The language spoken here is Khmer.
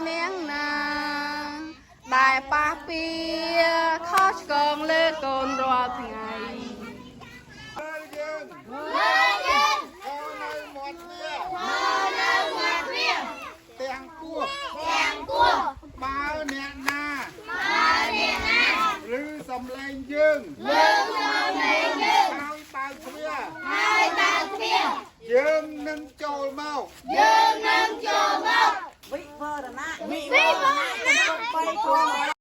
នាងណាដែលប៉ះពៀខុសឆ្គងលើកូនរាល់ថ្ងៃ មើលយើង មើលយើង អនៅមាត់ទ្វារ មើលនៅមាត់ទ្វារ ទាំងពោះ ទាំងពោះ បើអ្នកណា បើអ្នកណា ឬសំឡេងយើង លើសំឡេងយើង ហើយបើកទ្វារ ហើយបើកទ្វារ យើងនឹងចូលមក យើ